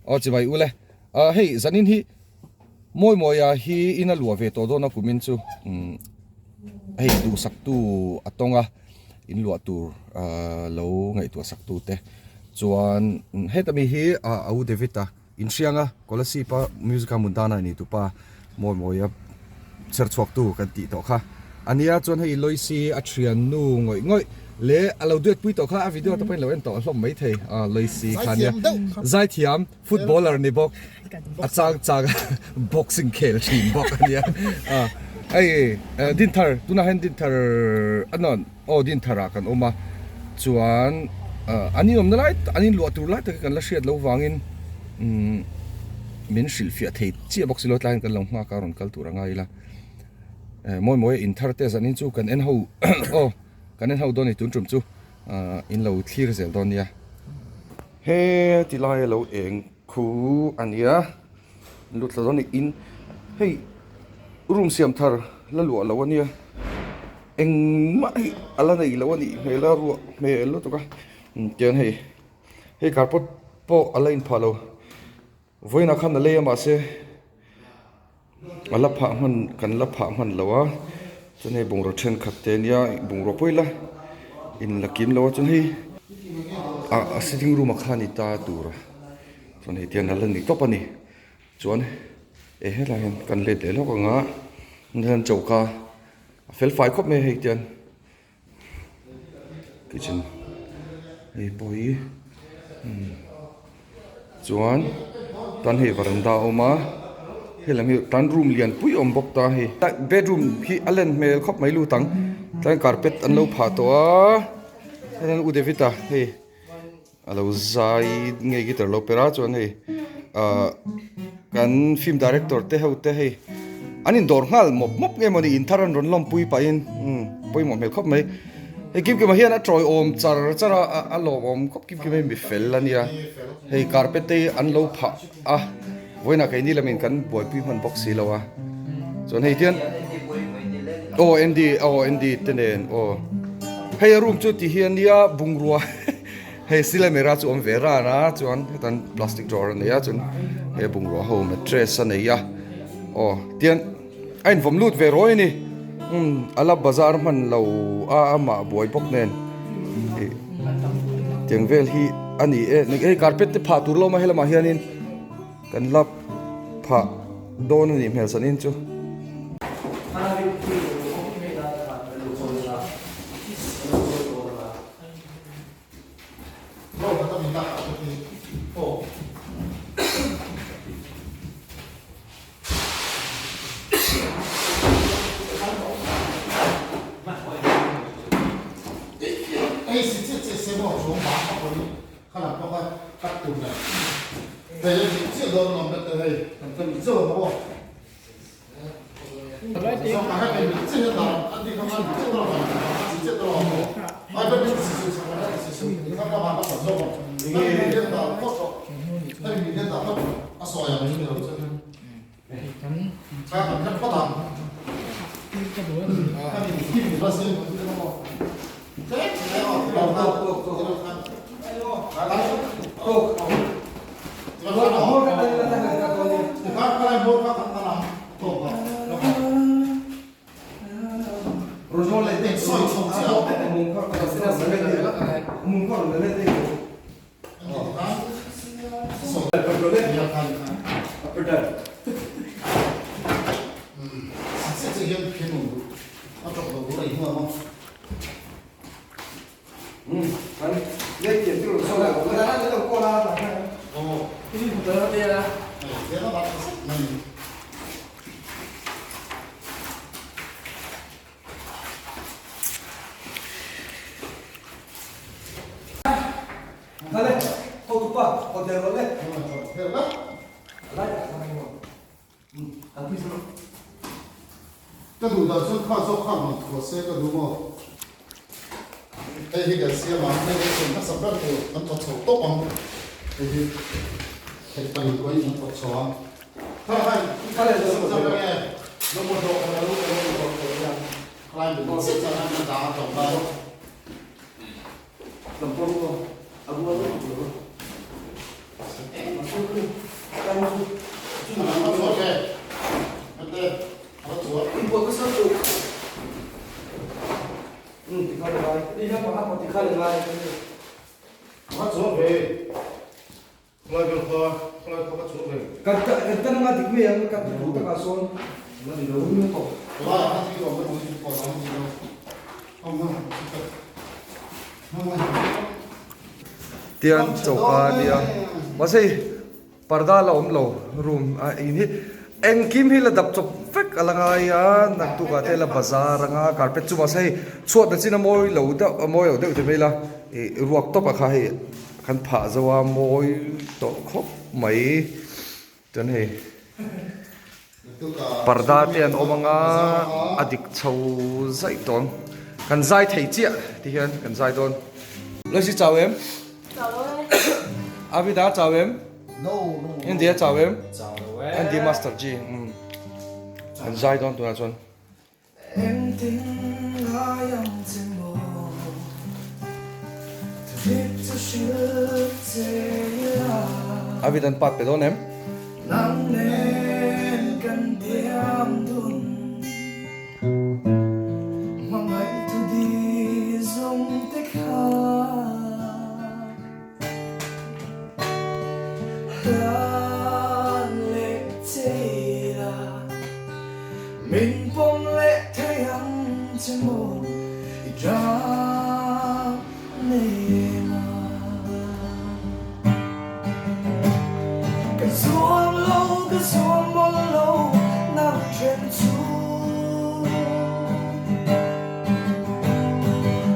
Aw chibai ule. Ah hei zanin hi Mawimawia hi in a luah ve tawh dawn a kumin chu umm hei duhsaktu a tawng a in luah tur ah lo ngaihtuah sak tu te chuan heta mi hi ah a u David a inhriang a Kolasib a music a Mundana ni tupa Mawimawia chher chhuak tu kan tih tawh kha a nia chuan hei Loicy a thian nu ngawih ngawih leh a lo duet pui tawh kha a video te pawhin lo en tawh hlawm mai thei a Loicy kha nia zaithiam footballer ni bawk a chang chang boxing khel thin bawk a nia a hei Dinthar tunah hian Dinthar a nawn aw Dinthar ah kan awm a chuan an inawmna lai an inluah tur lai tak hi kan la hriat loh vangin umm min hrilhfiah thei chiah bawk si lo tlaiin kan lo nghak a rawn kal tur a ngai ila mawi mawi a inthar te zanin chu kan en ho aw kan en ho dawn a ni tun tum chu in lo thlir zel dawn nia. He ti lai a lo eng khu a nia lut tla dawn a ni in hei room siam thar la luah lo a nia engmah hi a la nei lo a nih hmel a ruah hmel lutuk a tiang hei hei carpet pawh a la inphah lo vawiinah khan a lei a mahse. A la phah hman kan la phah hman lo a chuan hei bungraw thenkhat te ania bungraw pawh ila in la kim lo a chuan hei ah a sitting room ah khan i ta tur a chuan hei tiang a la ni tawp a ni chuan eh helai hian kan let leh lawk ang a hian choka a fel fai khawp mai a hei tiang. Kitchen hei pawh hi chuan tan hei varanda a awm a helam hi tan room lian pui a awm bawk ta hei bedroom hi a len hmel khawp mai lut ang tlai carpet an lo phah tawh a hei u David a hei. A lo zai ngei guitar lo per a chuan hei ahh kan film director te ho te hei an indawr nghal mawp mawp nge mawni in thar an rawn lawmpui pahin umm pawimawh hmel khawp mai hei kim kima hian a tawiawm char char a a lawmawm khawp kim kim hei mi fel a nia hei carpet te hi an lo phah a vawiinah keini lamin kan buaipui hman bawk si lo a chuan hei hian aw Andy aw Andy te nen aw hei a room chu ti hi a nia bungrua. Hei silai mera chu awm ve ran a chuan hetan plastic drawer a nei a chuan he bungrua ho mattress a nei a aw tian a invawm lut ve ruai a ni umm a la bazar hman lo a amah buai bawk nen ih tiang vel hi a ni e hei carpet te phah tur lo awm a helamah hianin kan la phah dawn a nih hmel sanin chu. Ka duh dan chuan kha zawk kha rawn thuah se ka duh maw? Hei hi kan siam ang, hei hi siam hmasa ber tur kan thawk chho tawp ang. Hei hi hei pahnih pawhin kan thawk chho ang. Kha kha Kan tan anga dik mai ang kan ti duh takah sawn Tian choka a nia mahse hei parda la awm lo room a in hi engkim hi la dap chawp vek a la ngai a naktuk ah te la bazar anga carpet chu mahse hei chhuat na chin a mawi lo deuh a mawi lo deuh ti mai ila ih ruak tawp ah kha hei kan phah zo a mawi tawh khawp mai. Chuan hei parda te an awm anga a dik chho zaih tawh ang kan zai thei chiah ti hian kan zai dawn. Loisy chau em? Chau lo e. Avida chau em? No no. India chau em? Chau lo e. Andy Master G. Kan zai dawn tunah chuan. Avid an pat pe dawn em? Min pawm leh thei ang che maw i ram nena. Ka zuam lo, ka zuam mawl lo nang then chu.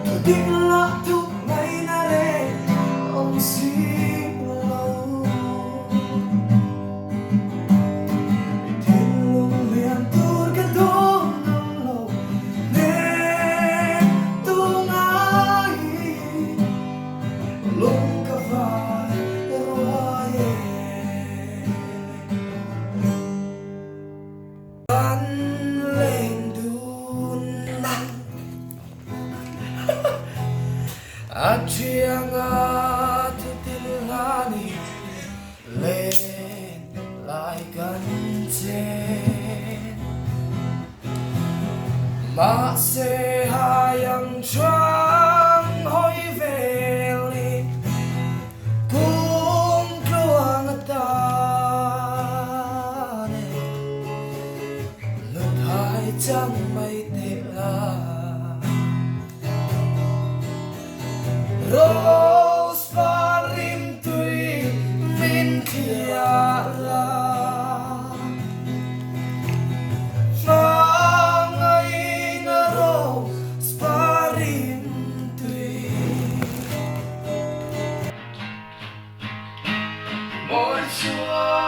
Thu dik lah thup mai na reng awm si lo. I thinlung lian tur ka dawn ang lo nen tu ngai lung ka vai ruai e. Kan leng dun na a thianga thutil hlani. Len lai kan chen Mahse hai ang chuang hawi vel i Kum tluang atan e Lut hai chang mai teh la. Rose par rimtui min thliah la. Hmangaihna rose par rimtui. Mawi chuan.